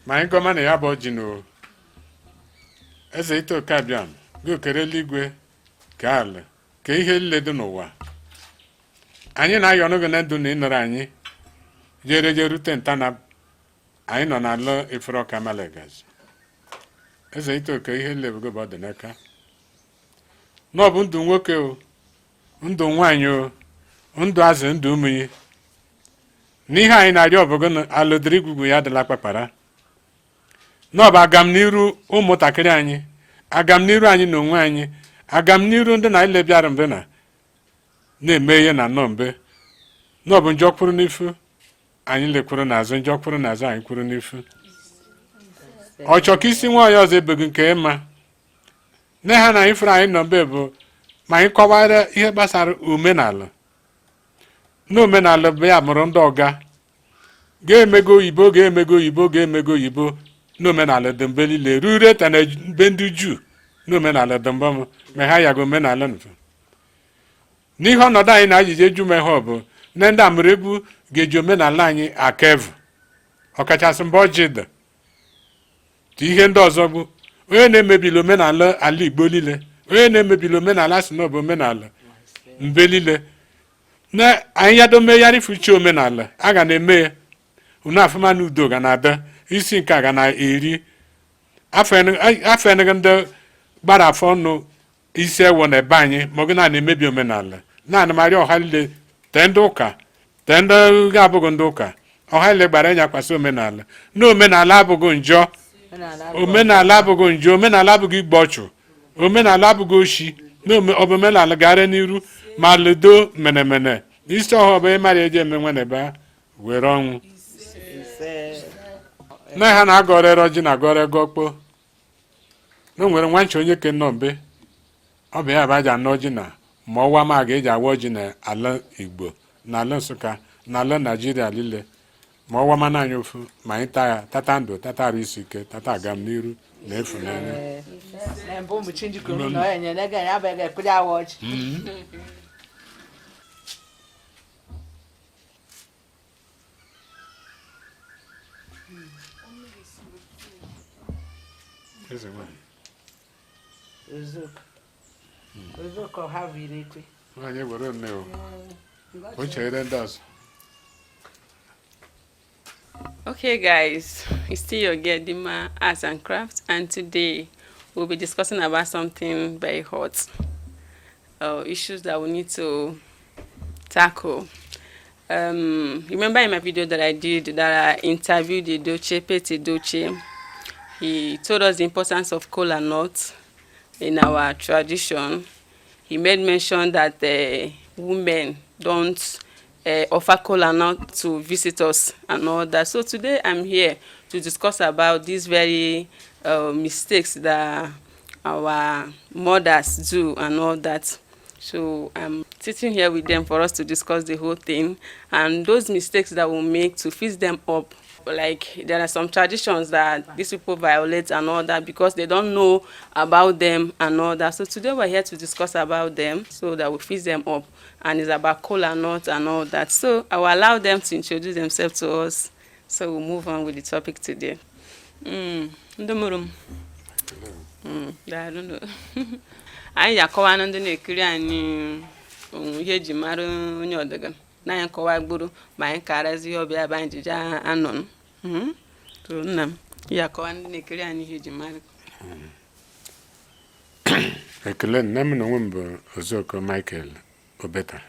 Ma anyị gọma na ya bụ ọjị na o. Eze Ite Oke Abịama gị okere eluigwe ka ala ka ihe niile dị n'ụwa. Anyị na-ayọ gị na ndụ na ịnọrọ anyị jere je rute ntana anyị nọ n'ala Efere Ọka Malegazi. Eze Ite Oke, ihe niile bụ gị bụ ọ dị n'aka. Na ọ bụ ndụ nwoke o, ndụ nwaanyị o, ndụ azụ, ndụ ụmụnyi. N'ihe anyị na-arịọ bụ gị na alụdịrị igwugwu ya adịla kpakpara. Na ọ bụ agamniru ụmụntakịrị anyị, agamniru anyị na onwe anyị, agamniru ndị na ile bịara mbe na na-eme ihe na nnọọ mbe. Na ọ bụ njọ kwuru n'ifu, anyị lekwuru n'azụ, njọ kwuru n'azụ, anyị kwuru n'ifu. Ọ chọ ka isi nwaanyị ọzọ ebeghị nke ịma. Nne ha na anyị fụrụ anyị nọ mbe bụ ma anyị kọwara ihe gbasara omenala. Na omenala bụ ya mụrụ ndị ọga ga-emego oyibo, ga-emego oyibo, ga-emego oyibo. N'omenala dị mgbe niile rure ta na be ndị Juu. N'omenala dị mbọ m ma ha yago omenala nfe n'ihe ọnọdụ anyị na ajije eju me ha bụ na ndị amụrụ egwu ga-eji omenala anyị aka evu, ọkachasị mgbe ọjị dị. Ihe ndị ọzọ bụ onye na-emebili omenala ala Igbo niile, onye na-emebili omenala si na ọ bụ omenala mbe niile na anyị yadome yarifuchi omenala a ga na-eme ya unu afụma na udo ga na-abịa. Isi nke a ga na-eri afọ eneghi ndị gbara afọ ọnụ isi ewo na ebe anyị ma ọ gị na-emebi omenala naanị marịa ọha niile tee ndị ụka, tee ndị ga-abụghị ndị ụka, ọha niile gbara enya kwasị omenala na omenala abụghị njọ. Omenala abụghị njọ, omenala abụghị igba ọchụ, omenala abụghị oshi. Na omenala gara n'iru ma ledo menemene isi ọha ọbụ ịmara eji eme nwa na ebe were ọnwụ na ha na-agọrịrị ọjị na agọrọ gọkpo na o nwere nwa ncha onye ke nọ mbe ọ bụ ya bụ aja anọ ọjị na ma ọwa ma ga-eji awa ọjị na ala Igbo na ala Nsụka na ala Naijiria niile, ma ọwa mana anyị ofu ma anyị taa ya tata ndụ, tata arụ isi ike, tata agam n'iru na ịfụnanya. Na mbụ ụmụ chinjikọ na onye nyere gị ya bụ ga-ekpere awa ọjị. Eze nwanyị. Ozuko. Ozuko ha viri ekwe. Nwaanyị were nne o o chere ndị ọzọ. Okay, guys, it's still your girl Dima Arts and Crafts, and today we'll be discussing about something very hot, issues that we need to tackle. Remember in my video that I did, that I interviewed Edochie, Pete Edochie, he told us the importance of kola nut in our tradition. He made mention that women don't offer kola nut to visitors and all that. So today I'm here to discuss about these very mistakes that our mothers do and all that. So I'm sitting here with them for us to discuss the whole thing and those mistakes that we make to fix them up. Like there are some traditions that these people violate and all that because they don't know about them and all that. So today we're here to discuss about them so that we fix them up. And it's about kola nut and all that. So I will allow them to introduce themselves to us. So we'll move on with the topic today. Ndị mụrụ m. Daalụ nụ. Anyị ga-akọwa na ndị na-ekiri anyị onwe ihe eji mara onye ọdịga na anyị kọwa gburu ma anyị karazi ihe ọbịa ebe anyị jiji anọ nụ. So nna m, ị ga-akọwa ndị na-ekiri anyị ihe eji mara. Ekele. Nne m na onwe m bụ Ozuoko Michael Obeta.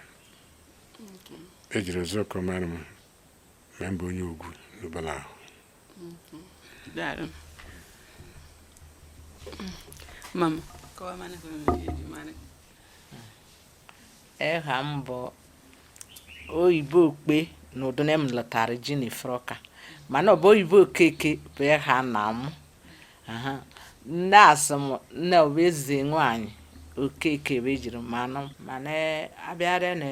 Ejiri Ozuoko mara m, ma m bụ onye ugwu n'ụbọla ahụ. Daalụ. Mama, kọwa mana ihe eji mara. Ịha m bụ oyibo okpe na ụdịna m lụtara ji na ifroka, mana ọ bụ oyibo okeke bụ ịha na m. Aha. Nne asị m nne ọ bụ eze nwanyị okeke bụ ejiri manụ, mana abịara na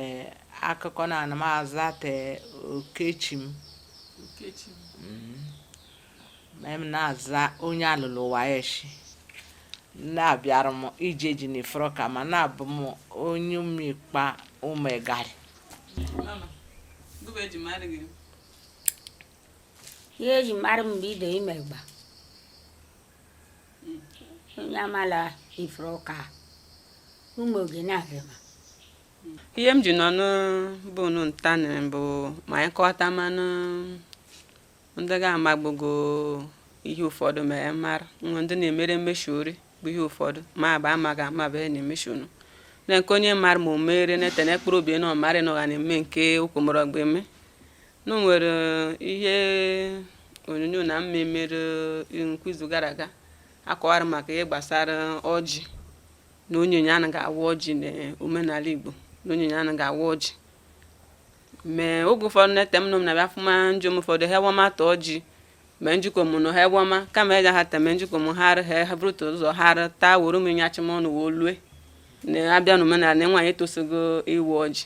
akụkọ na ana m aza te okechi m. Okechi. Ma m na-aza onye alụlụ ụwa eshi nne abịara m ije ji na ifroka, ma na-abụ m onye umikpa ụmụgari. Mama, gụba eji mara gị. Ihe eji mara m bụ ido imegba onye amala ifuru ụka ụmụ oge na-agịma. Ihe m ji nọ n'bụ unu ntanị bụ ma anyị kọwata manụ ndị ga-amagbugo ihe ụfọdụ ma ya mara nwe ndị na-emere mmeshiori bụ ihe ụfọdụ ma aba amaghị ama bụ ihe na-emeshonu na nke onye mara ma o mere na-etene mkpụrụ obi na ọmarị na ọga na-eme nke okwomọrọgba eme na o nwere ihe onyonyo na mma emere nkwa izu gara aga akọwara maka ihe gbasara ọjị na onyonyo anaghị awa ọjị na omenala Igbo na onyonyo anaghị awa ọjị. Mee oge ụfọdụ na-ete m na-abịa fụma njom ụfọdụ ha wama ta ọjị mee njikọ mụ na ha wama kama eja ha teme njikọ mụ ha ha bụrụ ụzọ ha taa were m nyachi m ọnụ wee lue na abịa n'omenala na nwaanyị etosigo iwe ọjị.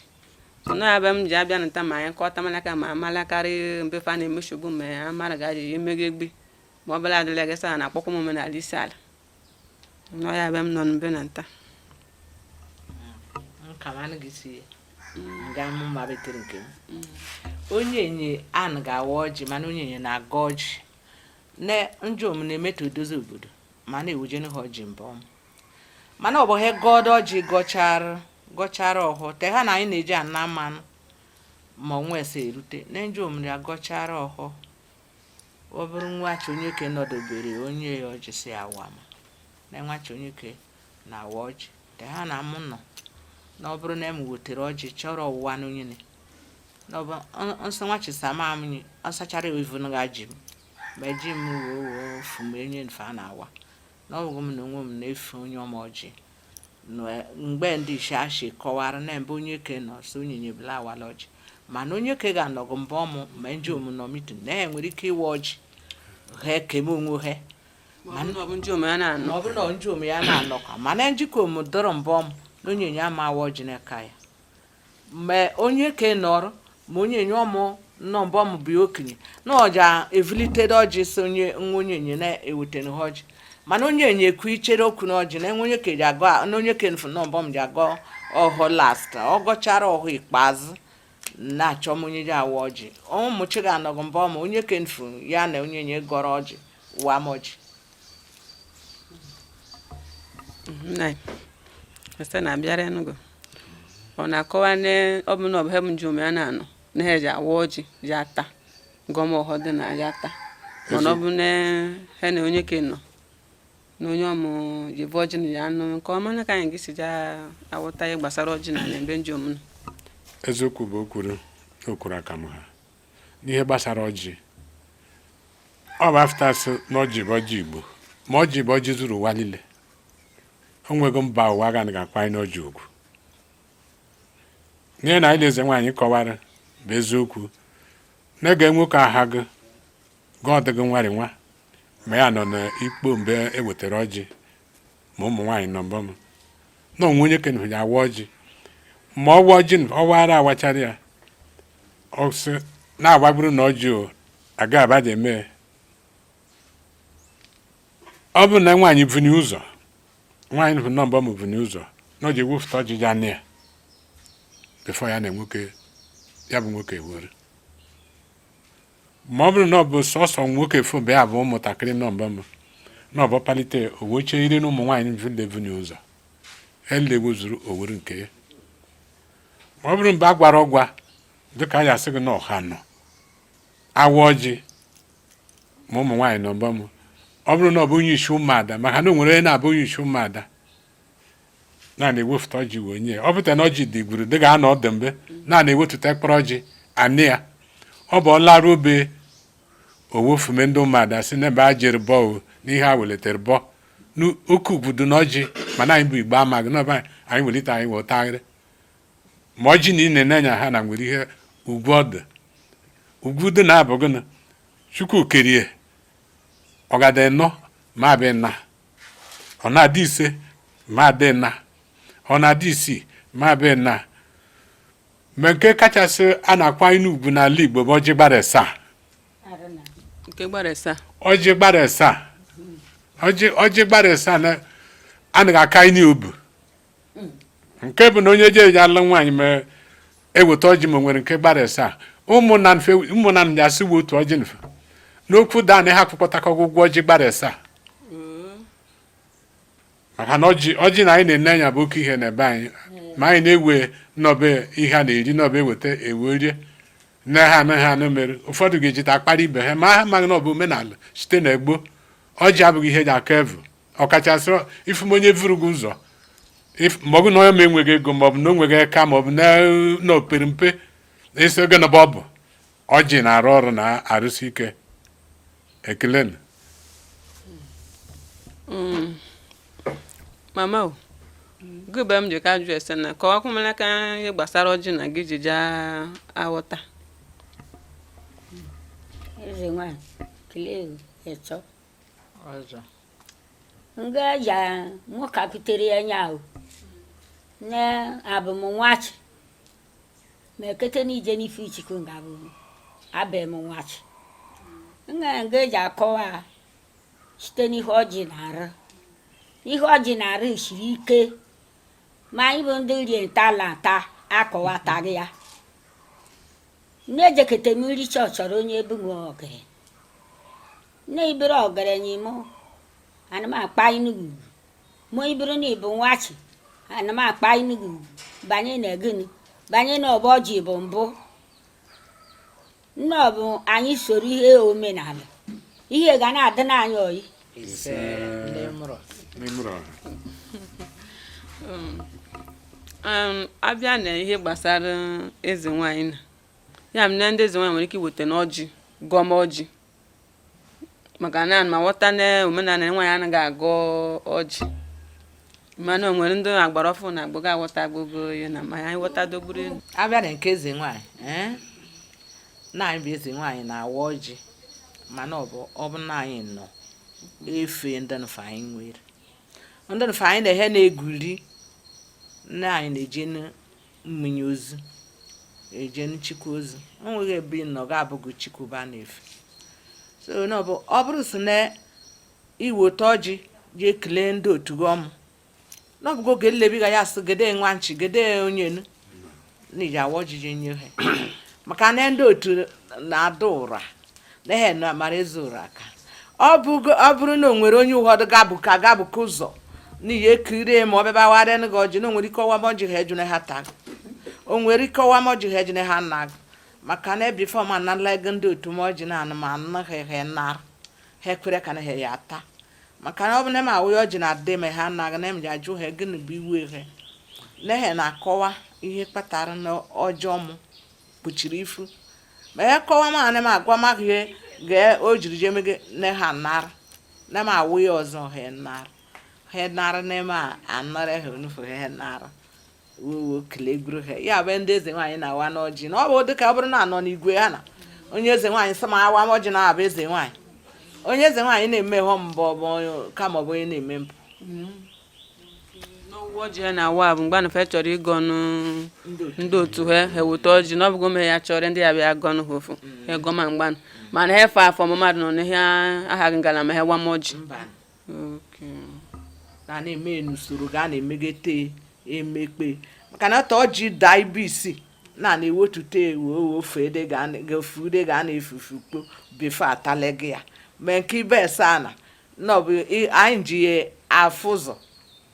So na abịa m ji abịa nta ma anyị kọta malaka ma amalakarị mbefe a na-emeshogbu ma amara ga ji emeghe egbe ma ọ bụla adịla gị sa na akpọkwa m omenala isi ala nọ ya abịa m nọ mbe na nta. Nkamanụ gị si nga mụ ma betere nke m onye nye anụ ga-awa ọjị, mana onye nye na-aga ọjị na njom na-emetọ odozi obodo ma na-ewujenu ha ọjị mbọ, mana ọ bụ ha gọdọ ọjị gọchara gọchara ọhụ te ha na anyị na-eji ana mmanụ ma onwe ese erute na njom na-agọchara ọhụ. Ọ bụrụ nwachi onye ke nọdobere onye ya ọjị si awa ma na nwachi onye ke na-awa ọjị te ha na mụ nọ na ọ bụrụ na m wetere ọjị chọrọ ọwụwa n'onyene na ọ bụ nsọ nwachi sama m ọsachara ivu ga ji m ma ji m wee wee fu m enye nfe a na-awa na ọ bụghị m na onwe m na-efe onye ọma ọjị. Mgbe ndị isi ashi kọwara na mgbe onye ke nọ so onye nyebela awala ọjị, mana onye ke ga-anọgụ mbọ ọmụ ma nje omu nọ mitin na ya nwere ike ịwa ọjị ha ekeme onwe ha. Ma ọ bụ njom ya na-anọ. Ma ọ bụrụ na njom ya na-anọkwa, mana njikọ m dọrọ mbọ m na onye nye ama awa ọjị n'aka ya ma onye ke nọrọ ma onye nye ọmụ nọ mbọ m bụ okenye na ọja evulitere ọjị si onye nwa onye nye na-ewetara ha ọjị, mana onye nye ekwu ichere okwu na ọjị na enwe onye ke ji agọ na onye ke nfu nọ mbọ m ji agọ ọhụ last ọ gọchara ọhụ ikpeazụ na-achọ m onye ji awa ọjị ụmụ chi ga-anọgụ mbọ m onye ke nfu ya na onye nye gọrọ ọjị wa m ọjị. Nna ese na-abịara Enugu ọ na-akọwa na ọ bụ na ọ bụ he bụ njom ya na-anọ na ha ji awa ọjị ji ata gọm ọhọ dị na ya ata, mana ọ bụ na ha na onye ke nọ na onye ọmụ ji bụ ọjị na ya anụ nke ọma na ka anyị gị si ja aghọta ihe gbasara ọjị na ebe njom nọ. Eziokwu bụ okwuru okwuru aka m ha n'ihe gbasara ọjị ọ bụ afta sị na ọjị bụ ọjị Igbo ma ọjị bụ ọjị zuru ụwa niile. O nwego mba ụwa agaghị akwanye n'ọjị ugwu n'ihe na anyị eze nwaanyị kọwara bụ eziokwu na-ege nwoke aha gị gọdụ gị nwarị nwa ma ya nọ n'ikpo mgbe e wetara ọjị ma ụmụ nwaanyị nọ mbọ m na onwe onye kenụ ya awa ọjị ma ọwa ọjị ọwara awachara ya ọ sị na-agbagburu na ọjị o aga abaja eme. Ọ bụ na nwaanyị vunye ụzọ nwaanyị bụ nọmba m vunye ụzọ na ọ ji ewepụta ọjị ya nne ya before ya na nwoke ya bụ nwoke ewere, ma ọ bụrụ na ọ bụ sọsọ nwoke fụ mgbe ya bụ ụmụntakịrị nọmba m na ọ bụ palite owoche iri na ụmụ nwaanyị vule vunye ụzọ elewozuru owere nke ya, ma ọ bụrụ mgbe a gwara ọgwa dịka a ya asị gị na ọha nọ awa ọjị ma ụmụ nwaanyị nọmba m ọ bụrụ na ọ bụ onye isi ụmụada maka na o nwere onye na-abụ onye isi ụmụada na na-ewepụta ọjị wee nye ya. Ọ pụta na ọjị dị gburu dịka a nọ ọdụ mbe na na-ewetụta mkpụrụ ọjị anị ya ọ bụ ọlarụ obe owofume ndị ụmụada si n'ebe a jere bọ o n'ihe a welitere bọ n'oke ugwu na ọjị, mana anyị bụ Igbo amaghị n'ọba anyị welite anyị wee tagharị ma ọjị na ine na-enya ha na nwere ihe ugwu ọdụ ugwu dị na abụ gịnị Chukwu kerie ọ gada nọ ma abịa na ọ na-adị ise ma adị na ọ na-adị isii ma abịa na mgbe nke kachasị a na-akwanye n'ugwu n'ala Igbo bụ ọjị gbara asaa. Nke gbara asaa. Ọjị gbara asaa ọjị gbara asaa na anaghị aka ini obu nke bụ na onye je eji alụ nwaanyị ma eweta ọjị ma nwere nke gbara asaa ụmụnna mfe ụmụnna m asị otu ọjị mfe N'okwu daa na ha akwụkọtakọgwụ ụgwọ ọjị gbara asaa, maka na ọjị na anyị na-ene anya bụ oke ihe n'ebe anyị, ma anyị na-ewe nọbe ihe a na-eri nọbe eweta ewe rie na ha anaghị anụ mere ụfọdụ ga-ejite akpara ibe ha, ma ha amaghị na ọ bụ omenala site na egbo. Ọjị abụghị ihe eji akọ evu, ọkachasị ifu onye vuru gị ụzọ, maọbụ na onye ma enweghị ego, maọbụ na o nweghị aka, maọbụ na o pere mpe isi oge na ọ bụ ọjị na-arụ ọrụ na arụsi ike. Ekele. Mama o gị be m ji ka jụ ese na kọwakwumala ka ihe gbasara ọjị na gị ji jaa aghọta. Eze nwanyị, kelee ịchọ. Ọzọ. Nga ya nwoke akutere ya nya o ne abụ m nwachi ma ekete n'ije n'ife ichukwu nga bụ abụ m nwachi nga nga eji akọwa site n'ihe ọjị na-arụ. Ihe ọjị na-arụ siri ike, ma anyị bụ ndị rie ntalanta akọwataghị ya. Nne ejekete m nri chọọ chọrọ onye ebu m ọgaranya nne ibere ọgaranya mụ ana m akpa inugu mụ iburu na ịbụ nwachi ana m akpa inugu banye na gịnị banye na ọbọ ọjị bụ mbụ nne. Ọ bụ anyị soro ihe omenala, ihe ga na-adị n'anya oyi. Ise, ndị mụrụ. N'imụrụ ọha. Abịa na ihe gbasara eze nwanyị na ya m na ndị eze nwanyị nwere ike iweta n'ọjị gọm ọjị, maka na ma ghọta na omenala nwaanyị anaghị agọ ọjị, mana o nwere ndị agbara ọfụ na agbụgo aghọta agbụgo ya na ma anyị ghọta dogburu elu. Abịa na nke eze nwanyị, ee, na anyị bụ eze nwanyị na-awa ọjị, mana ọ bụ na anyị nọ efe ndị nfe anyị nwere ndị nfe anyị na-ehe na-egwuri nne anyị na-eje mmiri ozu, eje nchịkwa ozu. O nweghị ebe ị nọ ga-abụghị chikwuba na-efe. So na ọ bụrụ si na iweta ọjị jee kelee ndị otu gị ọmụ na ọ bụgo oge nlebi ga ya sị gede nwa nchi gede onye nu na iji awa ọjị je nye ha, maka na ndị otu na-ada ụra na ihe na mara eze ụra ka ọ bụrụ na o nwere onye ụfọdụ gabụ ka gabụka ụzọ n'ihi ekiri ma ọ bịaba warịa gị ọjị na o nwere ike ọwa m ọjị ha ejune ha taa, o nwere ike ọwa m ọjị ha ejune ha nna gị, maka na ebifọ ma na ego ndị otu m ọjị na anụmanụ ha ha nara ha ekwere ka na ha ya ata, maka na ọ bụ na m awụ ya ọjị na adị ma ha anaghị na m ji ajụ ha gịnị bụ iwe ha na ha na-akọwa ihe kpatara na ọjọọ m kpuchiri ifu ma ya kọwa ma na m agwa m ihe ga o jiri jee mege na ha nara na m awụ ya ọzọ ha nara ha nara na m anara ha onufu ha nara wewo kelee gburu ha. Ya bụ ndị eze nwaanyị na-awa n'ọjị na ọ bụ dịka ọ bụrụ na anọ n'igwe ha na onye eze nwaanyị sị ma awa m ọjị na-abụ eze nwaanyị, onye eze nwaanyị na-eme họ mbụ ọ bụ kama ọ bụ onye na-eme mpụ. N'ọwụwa ọjị ha na-awa bụ mgbe anụfe chọrọ ịgọ ọnụ ndị otu ha, ha eweta ọjị na ọ bụgo me ya chọrọ ndị ya bịa gọnụ ha ofu ha gọ ma mgbanụ, mana ha efe afọ mmadụ nọ n'ihe aghaghị ngala ma ha wa m ọjị. Mba. Okay. Na na-eme n'usoro ga na-emegete emekpe, maka na ọtọ ọjị daa ibe isii na na-ewetute ewu ofe ede ga ga na-efufu kpo before atale gị ya ma nke ibe asaa na na ọ bụ anyị ji ya afụ ụzọ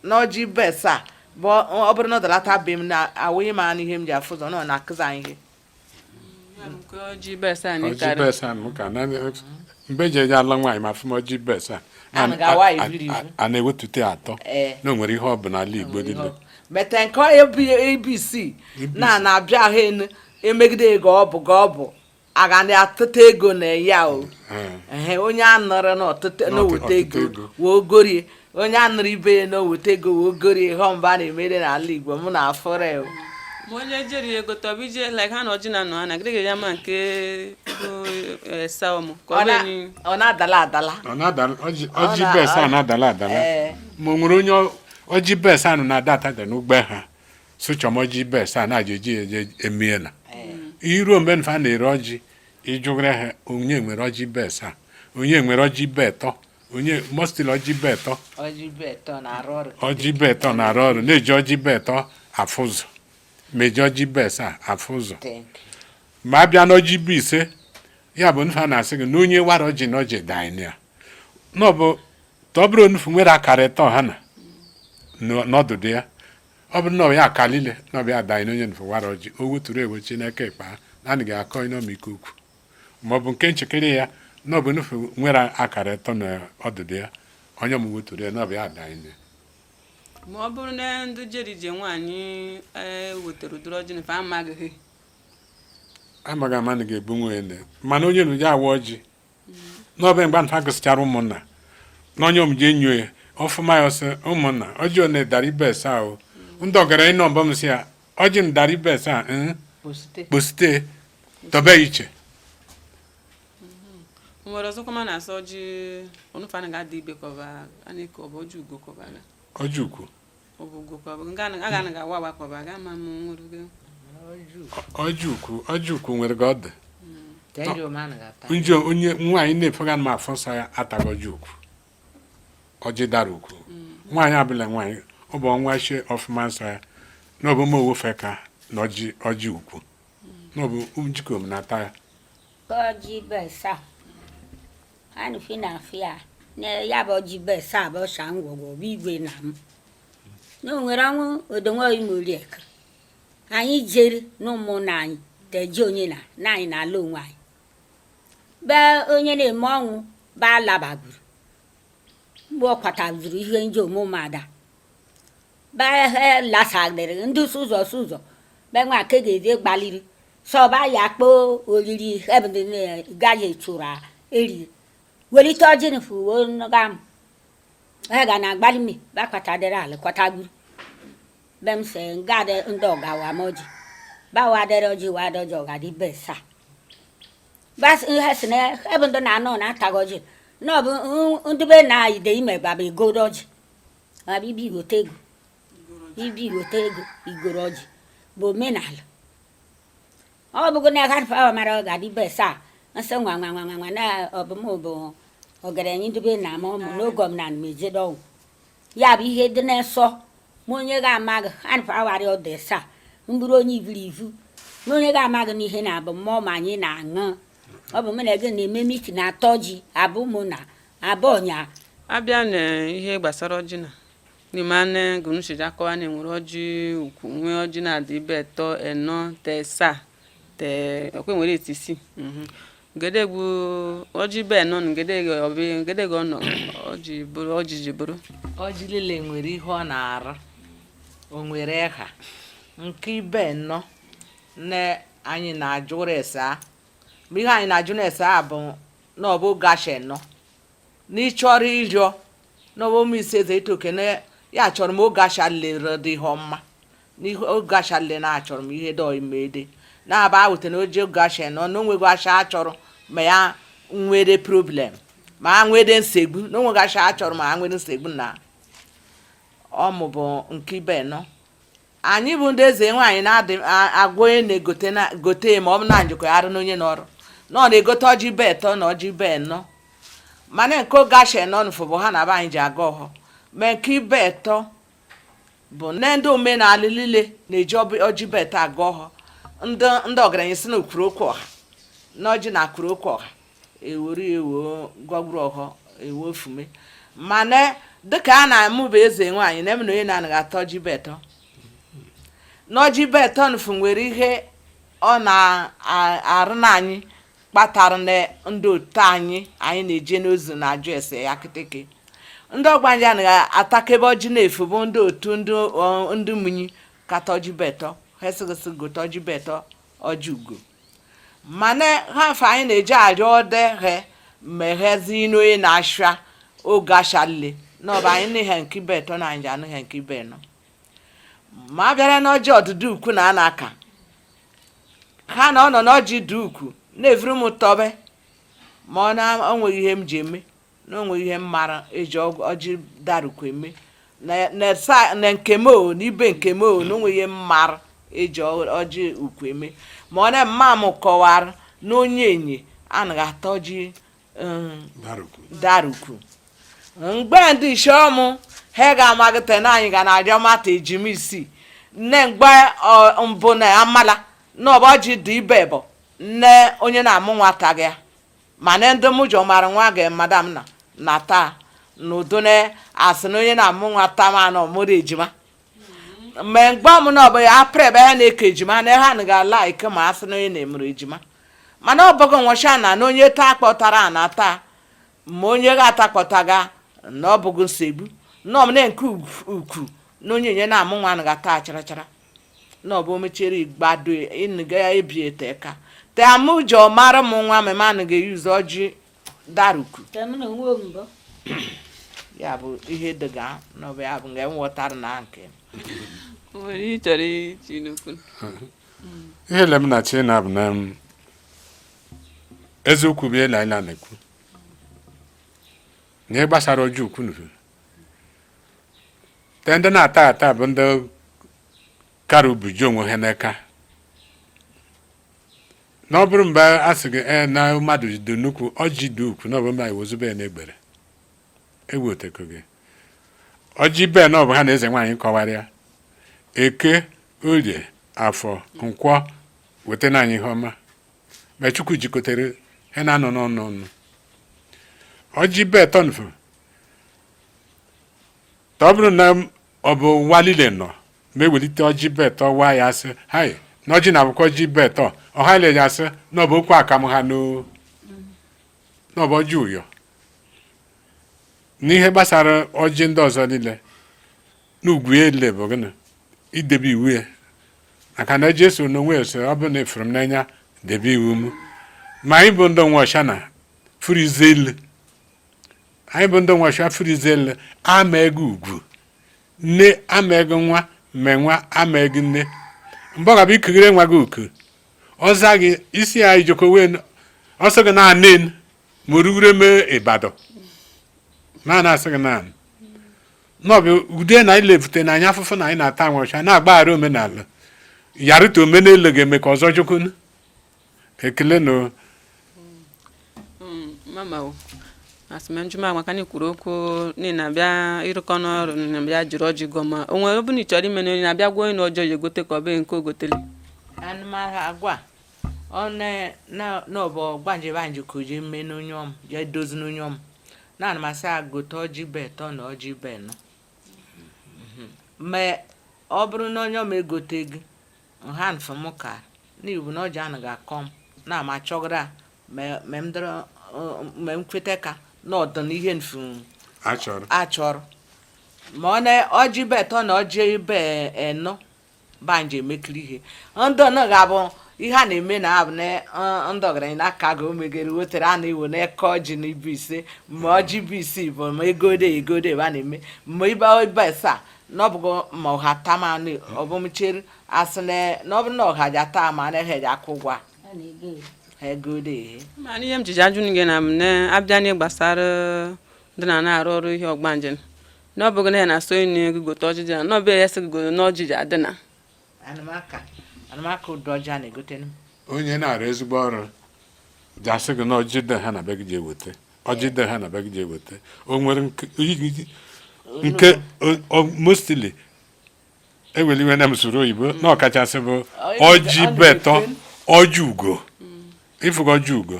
na ọjị ibe asaa bụ ọ bụrụ na ọ dalata be m na awụghị m anya ihe m ji afụ ụzọ na ọ na-akụzi anyị ihe. Ya bụ nke ọjị besa anyị Ọjị karị. besa m ka na mgbe eji eje ala nwaanyị ma afụ m ọjị besa. A ga-awa ibiri ibu. A na-ewetute atọ. Ee. Na o nwere ihe ọ bụ n'ala Igbo niile. Mete nke abc na na-abịa ahụ enu emegide ego ọ bụ ka ọ bụ aga na-atụta ego na ya o. Ee. Ehe, onye anọrọ n'ọtụtụ n'oweta ọtụtụ ego ego. wee gorie, onye anọrọ ibe ya n'oweta ego wee gorie ihe ọmba a na-emere n'ala Igbo mụ na afụrụ ya o. Ma onye jeri ego tọbụ ije like ha na ọjị na nọ ha na gịrị ya ma nke bụ esa ụmụ ka ọ Ọ na- bụ enyi. Ọ na-adala adala. Ọ na-adala ọjị ọjị Ọ na- besa a na-adala adala. Ee. Ma o nwere onye ọjị besa anụ na-ada atada n'ugbe ha sụchọm ọjị besa a na-aja eji eje emie na iruo mgbe nfa na-ere ọjị ịjụgara ha onye nwere ọjị besa, onye nwere ọjị betọ, onye mostili ọjị betọ. Ọjị betọ na-arụ ọrụ. Ọjị betọ na-arụ ọrụ, na-eji ọjị betọ afụ ụzọ, ma eji ọjị besa afụ ụzọ. Thank you. Ma a bịa n'ọjị bụ ise Ya bụ nfa na-asị gị na onye wara ọjị na ọjị daịnị ya na ọ bụ ta ọ bụrụ onufu nwere akara ịtọ ha na n'ọdụdụ ya, ọ bụrụ na ọ ya akalile na ọ bụ ya daịnị onye nufu wara ọjị, o weturu ewe Chineke ịkpa ha na anaghị akọ ịnọmiko ukwu, ma ọ bụ nke nchekiri ya na ọ bụ nufu nwere akara ịtọ na ọdụdụ ya, onye ọmụ weturu ya na ọ bụ ya daịnị. Ma ọ bụrụ na ndị jere ije nwaanyị wetara ụdịrị ọjị na amaghị. Amaghị ama na ga-ebu nwe ene, mana onye nu ya awa ọjị n'ọbịa mgbe nfa gụsịchara ụmụnna na onye omje enyo ya ọfụma, ya ọsị ụmụnna ọjị one dara ibe esa o, ndị ọgaranya nọ mbọ m sị ya ọjị m dara ibe esa. Kposite. Kposite tọbe iche. O nwere ọzọkwa ma na-asọ ọjị ọnụfa anaghị adị ibe kọba a na-eke ọba ọjị ugo kọba ga. Ọjị ukwu. Ọ bụ ugo kọba nga a ga-anaghị awa awa kọba ga ama m nwere gị. Ọjị ukwu, ọjị ukwu nwere ka ọ dị. Tenjo ma na-ata. Njọ onye nwaanyị na-efega m afọ nsọ ya ataghị ọjị ukwu, ọjị dara ukwu. Nwaanyị abụla nwaanyị ọ bụ ọnwa chie ọfụma nsọ ya na ọ bụ m owofe ka na ọjị ọjị ukwu na ọ bụ njikọ m na-ata ya. Ọjị besa anụ fi na afịa na ya bụ ọjị besa bụ ọsha ngwọgwọ bụ igwe na m na o nwere ọnwụ odonwe imoriek anyị jere na ụmụnna anyị teje onye na na anyị na-ala onwe anyị be onye na-eme ọnwụ ba alabaguru mgbe ọ kwatazuru ihe ndị omume ada ba he lasadịrị ndị sụzọ sụzọ be nwa ke ga-eze gbaliri sọba ya kpo oriri gaghị chụrụ eri welite ọjị nfuwo ga m he ga na agbalị mi ba kwatadịrị ala kwatagburu be m sị nga dị ndị ọgawa m ọjị ba wadịrị ọjị wadị ọjị ọgadị be sa ba ihe si na ebe ndị na-anọ na-ataghị ọjị na ọ bụ ndị be na ide ime baba egoro ọjị ma ibi igote ego, ibi igote ego igoro ọjị bụ omenala. Ọ bụgo na agafe awa mara ọ ga-adị be saa nsị nwa nwa nwa nwa nwa na ọbụm bụ ọgaranya ndị be na ama ụmụ n'oge ọmụnala ma ejedo ọnwụ ya bụ ihe dị na-esọ ma onye ga-amaghị anfa awarị ọdụ saa mbụrụ onye ivuru ivu na onye ga-amaghị n'ihe na-abụ mmụọ ma anyị na-aṅụ ọ bụ mụ na gị na-eme meeting na-atọ ji abụ mụ na abụ ọnya. Abịa na ihe gbasara ọjị na n'ime anụ gụnụchiji akọwa na enwere ọjị ukwu, nwee ọjị na-adị ibe tọ enọ te saa te ọkwa nwere etisi ngedegwu ọjị be enọ ngedege ọbị ngedege ọnọ ọjị bụrụ ọjị ji bụrụ. Ọjị niile nwere ihe ọ na-arụ, o nwere ịha nke ibe nnọọ na anyị na-ajụ ese a, ma ihe anyị na-ajụ na-ese a bụ na ọ bụ gashi nọ na ịchọrọ ịrịọ na ọ bụ ụmụ ise eze itoke na ya chọrọ m oge asha lere dị ihe ọma n'ihe oge asha le na achọrọ m ihe dọ ime na-aba awụte na oje oge asha nọ na onwego asha achọrọ ma ya nwere problem ma ha nwere nsogbu na onwego asha achọrọ ma ha nwere nsogbu na ọmụ bụ nke ibe nọ. Anyị bụ ndị eze nwaanyị na-adị agwa onye na-egote na gote ma ọ bụ na njikọ ya arụ na onye n'ọrụ na ọ na-egote ọjị be etọ na ọjị be nọ, mana nke oge asha nọ nfụ bụ ha na be anyị ji aga ọhọ, ma nke ibe etọ bụ na ndị omenala niile na-eji ọjị be etọ aga ọhọ. Ndị ọgaranya si na okwuru okwu ọha na ọjị na akwuru okwu ọha ewere ewo gwagwuru ọhọ ewo ofume, mana dịka a na-amụba eze nwaanyị na eme na onye na-anaghị atọ ọjị be etọ na ọjị be etọ nfu nwere ihe ọ na-arụ na anyị kpatara na ndị otu anyị anyị na-eje n'ozu na-ajụ ese ya kịtịkị. Ndị ọgbanje anaghị atakebe ọjị na-efu bụ ndị otu ndị munyi kata ọjị betọ ha esighịsị gote ọjị betọ ọjị ugo, mana ha mfe anyị na-eje arịọ ode ha meghezi n'onye na-asha oge ashalile na ọba anyị n'ihe nke betọ na anyị ji anụghị nke ibe nọ ma a bịara n'ọjị ọdụdụ ukwu na a na-aka ha na ọ nọ n'ọjị dị ukwu na-evuru m tọbe ma ọ na onweghị ihe m ji eme na onweghị ihe m mara eji ọjị darukwu eme na nke m o na ibe nke m o na onweghị ihe m mara eji ọjị ukwu eme, ma ọ na mma m kọwara na onye enye anaghị ata ọjị darukwu. Darukwu mgbe ndị isiọmụ ha ga-amagịte na anyị ga na-arịọ mata ejima isii nne mgbe mbụ na amala na ọba ọjị dị ibe bụ nne onye na-amụ nwata gị ya. Mana ndị mụ jọ mara nwa ga madam na na taa n'udo na asị na onye na-amụ nwa taa ma na ọmụrụ ejima. Mgbe mgbe ọmụ na ọbụ ya apụrụ ebe ha na-eke ejima na ha ga like ma asị na onye na-emụrụ ejima. Mana ọ bụghị nwụcha na na onye taa kpọtara na taa, ma onye ga-ata kpọtaga na ọ bụghị nsogbu na ọmụ na nke ukwu na onye nye na-amụ nwa na ga-ata charachara na ọ bụ omechere igbado ịnga ebi ete ka te amụ jọ mara m nwa mema na ga-eyuzu ọjị daruku. Tem na onwe mbọ. Ya bụ ihe dịga na ọ bụ ya bụ nga m ghọtara na nke m. O nwere ihe ị chọrọ iji n'okwu? Ihe le m na chi na bụ na m eziokwu bụ ile anyị na-ekwu na ihe gbasara ọjọọ ukwu nufu te ndị na-ata ata bụ ndị kara ubuji onwe ha n'aka na ọ bụrụ mgbe a sị gị ee na mmadụ dị nnukwu ọjị dị ukwu na ọ bụ mba iwozube ya n'egbere egwu oteko gị ọjị be na ọ bụ ha na eze nwaanyị kọwara ya eke, orie, afọ, nkwọ weta na anyị ihe ọma ma Chukwu jikọtere ha na-anọ n'ọnụ ọnụ ọjị be tọnfu ta ọ bụrụ na ọ bụ ụwa niile nọ ma ewelite ọjị betọ wa ya asị hai na ọjị na-abụkwa ọjị betọ ọha ile ya asị na ọ bụ okwu akamụ ha na ọ bụ ọjị ụyọ. N'ihe gbasara ọjị ndị ọzọ niile n'ugwu ya ele bụ gịnị? Idebe iwu ya, maka na Jesu n'onwe ya sị ọ bụ na efuru m n'anya debe iwu m. Ma anyị bụ ndị nwe ọcha na furize elu, anyị bụ ndị nwe ọcha furize elu ama ego ugwu nne ama ego nwa mme nwa ama ego nne. Mgbe ọ ga-abụ ikughere nwa gị uku ọza gị isi ya ijoko wee ọsọ gị na-anị ma orugure mee Ịbadọ na na-asị gị naanị n'ọbụ ude na anyị levute na anyị afụfụ na anyị na-ata anwa ọcha na-agbaghara omenala yarịta omenelu ga-eme ka ọzọ jukwunu ekele na. Mama o asịm njụm maka na ikwuru okwu n'ihi na-abịa ịrụkọ n'ọrụ na bịa jiri ọjị gụọ ma o nwere ọ bụla ị chọrọ ime na onye na-abịa gwa onye na ọjọọ ya egote ka ọ bụ nke o gotele. Anụmanụ agwa ọ na na ọ bụ ọgbanje banje ka o je mee n'onye ọm je dozi n'onye ọm na ana masị agote ọjị be tọ na ọjị be nọ. Ma ọ bụrụ na onye ọm egote gị nha nfụ m ka n'ibu na ọjị anaghị akọ m na ama chọgara ma m dọrọ ma m kweta ka na ọdụ na ihe nfu achọrọ achọrọ ma ọ na ọjị be tọ na ọjị be enọ banje emekiri ihe ndị ọ ga-abụ ihe a na-eme na abụ na ndị ọgaranya na-aka ga omegere wetere a na-ewo na-eke ọjị na ibu ise ma ọjị bụ isii bụ ma egode egode ebe a na-eme ma ibe ibe asaa na ọ bụgo ma ọha tama ọbụmchere asị na ọ bụrụ na ọha ji ata ma na ha ji akwụ ụgwọ a. A na-ego ya. Ha egode ihe. Mana ihe m jiji ajụ gị na m na abịa n'ihe gbasara ndị na na-arụ ọrụ ihe ọgbanje na ọ bụghị na ya na-asọ onye ego gote ọjị dị na na ọ bụ ya sị gị gote na ọjị ji adị na anụmaka anụmaka ụdọ ọjị a na-egote. Onye na-arụ ezigbo ọrụ ji asị gị na ọjị dị ha na be gị ji eweta ọjị dị ha na be gị ji eweta o nwere nke mostly eweliwe na m soro oyibo na ọkachasị bụ ọjị betọ, ọjị ugo ịfụga ọjị ugo,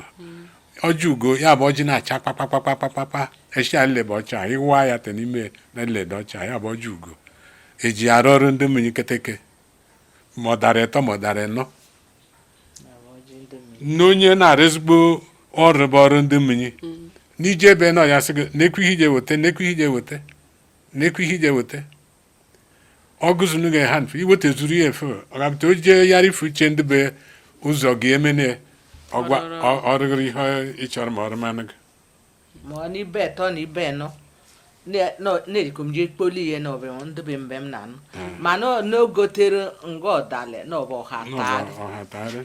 ọjị ugo ya bụ ọjị na-acha kpakpakpakpakpakpa echi ya lebe ọcha ịwa ya te n'ime na nlede ọcha ya bụ ọjị ugo eji arụ ọrụ ndị mmiri keteke ma ọ dara ịtọ ma ọ dara ịnọ na onye na-arụ ezigbo ọrụ bụ ọrụ ndị mmiri n'ije ebe na ọya sị gị n'ekwu ihe ije weta, n'ekwu ihe ije weta, n'ekwu ihe ije weta ọ gụzunu gị ha mfe iwetazuru ya efe ọ ga-abụta o jee yara ifu uche ndị be ụzọ gị emene ọgwa ọrụgịrị ihe ị chọrọ ma ọrụ manụ gị. Ma ọ n'ibe ẹtọ na ibe ẹnọ na-ejikom je kpoli ihe na ọbụ ndị be mgbe m na-anụ mana n'ogotere nga ọdali na ọbụ ọha taarị. Ọha taarị.